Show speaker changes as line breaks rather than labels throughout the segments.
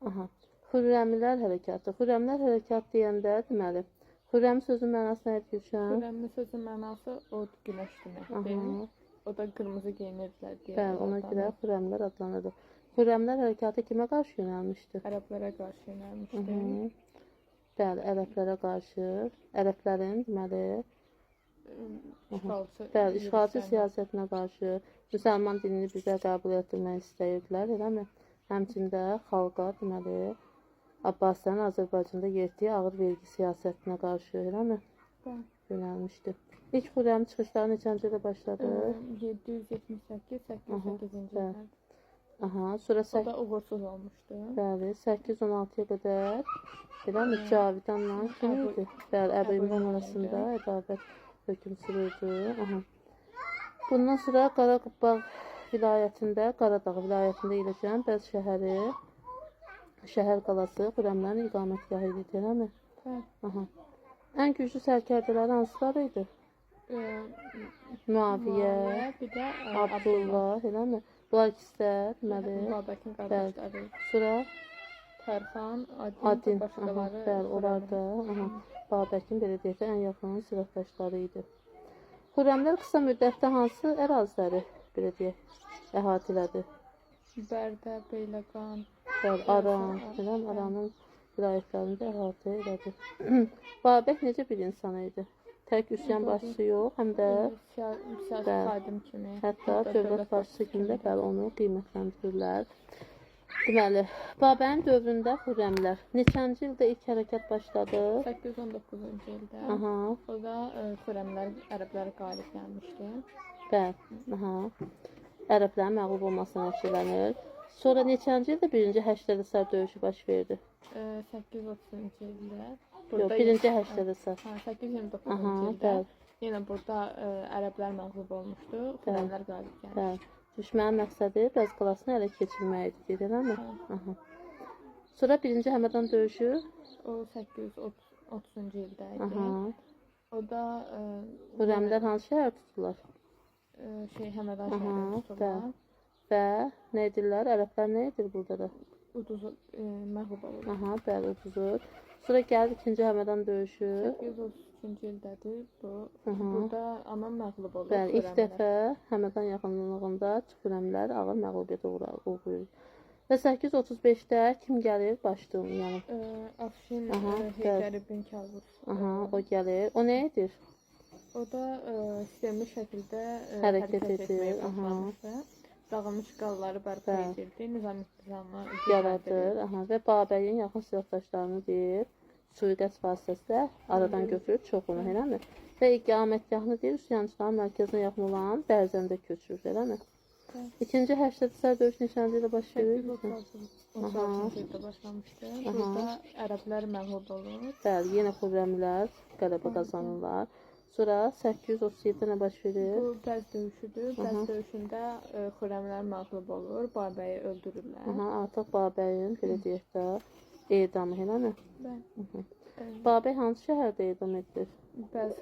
Aha. Xürrəmilər hərəkatı. Xürrəmilər hərəkatı deyəndə, deməli, Xürrəm sözünün mənası nə idi, Gülşən?
Xürrəmi sözün mənası od, günəş deməkdir.
Aha.
O da qırmızı geyinirdilər deyə.
Bəli, ona görə Xürrəmlər adlanırdı. Xürrəmlər hərəkatı kimə qarşı yönəlmişdi?
Ərəblərə qarşı yönəlmişdi.
Bəli, ərəblərə qarşı, ərəblərin deməli,
İşğalçı.
Bəli, işğalçı
yürüşlərinə.
siyasətinə qarşı müsəlman dinini bizə qəbul etdirmək istəyirdilər, eləmi? Həmçində xalqa, deməli, Abbasilərin Azərbaycanda yeritdiyi ağır vergi siyasətinə qarşı, eləmi?
Bəli.
Yönəlmişdi. İlk Xürrəmi çıxışları neçənci ildə başladı?
778-808-ci illərdə.
Aha, sonra
O da uğursuz olmuşdu.
Bəli, 816-ya qədər, eləmi? Cavidanla kim idi? Bəli, Əbu
Əbu
İmran
İmran
arasında
idi.
ədavət hökm sürürdü. Aha. Bundan sonra Qarabağ vilayətində, Qaradağ vilayətində yerləşən Bəz şəhəri, şəhər qalası Xürrəmlərin iqamətgahı idi, eləmi?
Bəli.
Aha. Ən güclü sərkərdələri hansıları idi? Müaviyə,
Muaviyə, bir də
Abdullah, eləmi? Bunlar ikisi də, deməli,
Babəkin qardaşları.
Sonra
Tərxan, Adin,
Adin,
və
aha,
başqaları.
bəli, onlar da, aha, Babəkin belə deyək də ən yaxın silahdaşları idi. Xürrəmlər qısa müddətdə hansı əraziləri belə deyək, əhatə elədi?
Bərdə, Beyləqan.
Bəli, Aran, eləmi? Aranın vilayətlərində əhatə elədi. Babək necə bir insan idi? Tək üsyan başçısı yox, həm də
Siyasi
Bəli.
xadim kimi.
Hətta dövlət başçısı kimi də bəli onu qiymətləndirirlər. Deməli, Babəyin dövründə Xürrəmlər neçənci ildə ilk hərəkat başladı?
819-cu ildə.
Aha,
O da Xürrəmlər ərəblərə qalib gəlmişdi.
Bəli, aha. Ərəblərin məğlub olmasına nəticələnir. Sonra neçənci ildə birinci Həştədəsər döyüşü baş verdi?
830-cu ildə.
Yox, birinci Həştədəsər.
Hə, 829-cu
Aha,
ildə.
bəli,
Yenə burada ərəblər məğlub olmuşdu. Xürrəmlər qalib gəlmişdi.
Bəli. Düşmənin məqsədi Bəz qalasını ələ keçirmək idi, eləmi?
Hə.
Aha. Sonra birinci Həmədan döyüşü.
O 830-cu ildə idi.
Aha.
O da
Xürrəmlər hansı şəhər tutdular?
Həmədan
Aha,
şəhərini tutdular.
Və nə edirlər? Ərəblər nə edir burada da?
Uduzu məğlub olurlar.
Aha, bəli, uduzur. Sonra gəlir ikinci Həmədan döyüşü.
833-cü ildədir bu.
Aha.
Burada amma məğlub olur.
Bəli, ilk
Xürrəmlər.
dəfə Həmədan yaxınlığında Xürrəmlər ağır məğlubiyyətə uğrayır. Və 835-də kim gəlir? Başdığım, yəni.
Afşin
Aha, bəli.
Heydər ibn Kavus.
Aha, o gəlir. O nə edir?
O da sistemli şəkildə
Hərəkət
hərəkət
edir,
etməyə
aha.
başlamışdı. Dağılmış qalları bərpa
Bəli.
edirdi, nizam intizamı
Yaradır.
gücləndirirdi.
Aha, və Babəyin yaxın silahdaşlarını deyir, sui-qəsd vasitəsilə aradan götürür çoxunu, eləmi? Və iqamətgahını deyir, üsyançıların mərkəzinə yaxın olan Bərzəndə köçürür, eləmi?
Bəli.
İkinci Həştədəsər döyüş neçənci ildə baş verir?
836-cı ildə başlamışdı. Burada ərəblər məğlub olur.
Bəli, yenə Xürrəmlər qələbə qazanırlar. Sonra 837-də nə baş verir?
Bu Bəz döyüşüdür. Bəz döyüşündə Xürrəmlər məğlub olur, Babəyi öldürürlər.
Aha, artıq Babəyin, belə deyək də, edamı, eləmi?
Bəli.
Babək hansı şəhərdə edam edilir?
Bəz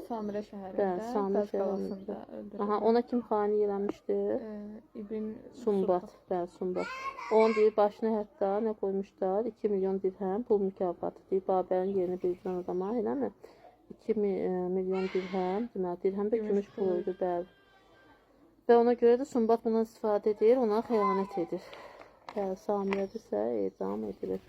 Samirə şəhərində,
Bəli, Samirə
Bəz
şəhərində.
qalasında öldürürlər.
Aha, ona kim xani eləmişdi?
İbn
Sumbat, bəli, Sumbat. Onun deyir, başına hətta nə qoymuşlar? 2 milyon dirhəm pul mükafatı. Deyir, Babəyin yerini bildirən adama, eləmi? 2 milyon dirhəm, deməli, dirhəm də
Gümüş
gümüş pul
pulu.
idi, bəli. Və ona görə də Sumbat bundan istifadə edir, ona xəyanət edir. Bəli, Samirədə isə edam edilir.